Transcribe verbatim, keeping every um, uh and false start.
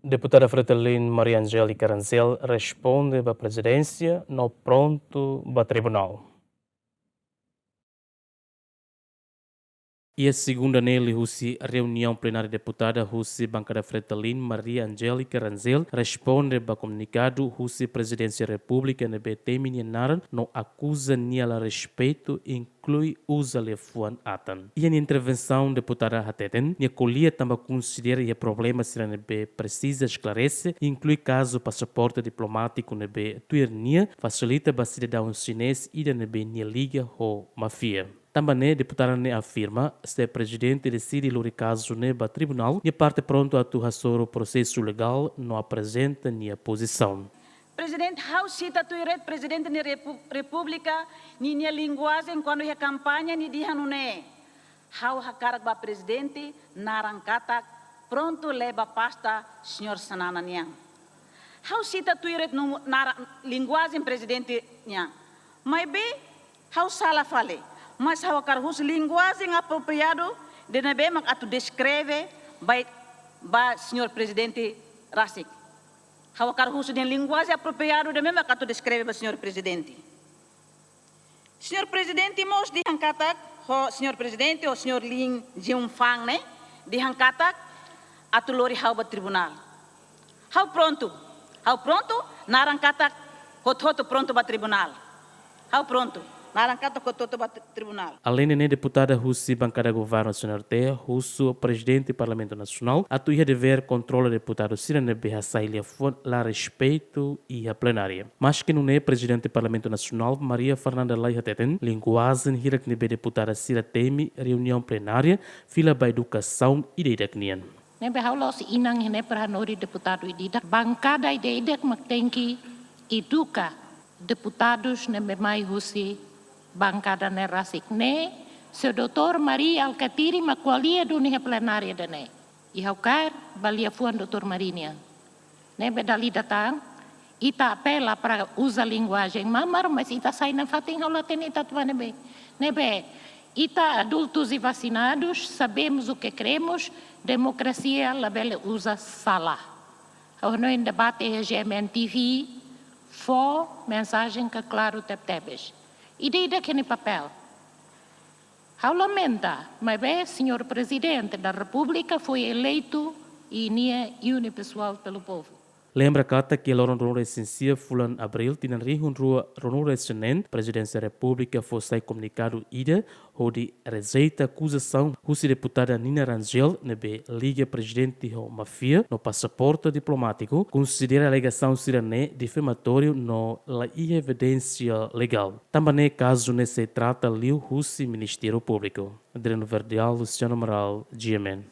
Deputada Fretilin Maria Angélica Rangel responde ba Prezidénsia no prontu ba Tribunál. Iha segunda ne'e liuhusi reuniaun plenária, deputada husi bankada Fretilin Maria Angélica Rangel responde ba komunikadu husi Prezidénsia Repúblika ne'ebé temi nia naran no akuza nia la respeitu, inklui uza liafuan atan. Iha nia intervensaun, deputada hateten, nia ko'alia tanba konsidera iha problema sira ne'ebé presiza esklarese, inklui kazu pasaporte diplomátiku ne'ebé tuir nia fasilita ba sidadaun xinés ida ne'ebé nia liga ho máfia. Tanba ne'e, deputada ne'e afirma, se Prezidente deside lori kazu ne'e ba tribunál, nia parte prontu atu hasoru prosesu legál no aprezenta nia pozisaun. Prezidente, ha'u sita tuir de'it Prezidente nia Repu-, Repúblika ninia linguajen kuandu iha kampaña, nia dehan nune'e: Ha'u hakarak ba Prezidente naran katak prontu leba pasta señór Xanana nian. Ha'u sita tuir de'it nu-, naran, linguajen Prezidente nian. Maibé ha'u sala fali. Mas ha'u hakarak husu linguajen apropriadu ida ne'ebé mak atu deskreve ba, ba señór Prezidente rasik. Ha'u hakarak husu dehan linguajen apropriadu ida ne'ebé mak atu deskreve ba señór Prezidente. Señór Prezidente mós dehan katak, ho señór Prezidente, ho señór Lin Jiunfang ne'e, dehan katak atu lori ha'u ba tribunál. Ha'u prontu, ha'u prontu, naran katak hotu-hotu prontu ba tribunál. Ha'u prontu, naran katak hotu-hotu ba tri-, tribunál. Aleinde ne'e, deputada husi bankada governu C N R T husu Prezidente Parlamentu Nasionál atu iha devér kontrola deputadu sira ne'ebé hasai liafuan la respeitu iha plenária. Maske nune'e, Prezidente Parlamentu Nasionál Maria Fernanda Lay hateten, linguajen hirak ne'ebé deputada sira temi reuniaun plenária fila ba edukasaun ida-idak nian. Ne'ebé ha'u la'ós inan iha ne'e para hanorin deputadu ida-idak. Bankada ida-idak mak tenke eduka deputadus ne'ebé mai husi bankada ne'e rasik. Ne'e, se doutór Mari Alkatiri mak ko'alia duni iha plenária ida-ne'e. I ha'u kaer ba liafuan doutór Mari nian. Ne'ebé dala ida tan, ita apela para uza linguajen mamar, mas ita sai nafatin, ha'u la hatene ita atu bá ne'ebé. Ne'ebé, ita adultos e vacinados, sabemos o que queremos, demokrasia labele uza sala. Ha'u hanoin debate iha G M N T V fó mensajen ke klaru tebetebes. Ida-idak iha nia papél. Ha'u lamenta, maibé señór Prezidente da Repúblika foi eleitu e nia unipessoal pelo povo. Lembra katak iha loron ruanulu-resin-sia fulan Abríl tinan rihun rua ruanulu-resin-neen, Prezidénsia Repúblika fó sai komunikadu ida hodi rejeita akuzasaun husi deputada Nina Rangel ne'ebé liga Prezidente ho máfia no pasaporte diplomátiku, konsidera alegasaun sira-ne'e difamatóriu no la iha evidénsia legál. Tanba ne'e kazu ne'e sei trata liu husi Ministériu Públiku. Adriano Verdial, Luciano Amaral, G M N.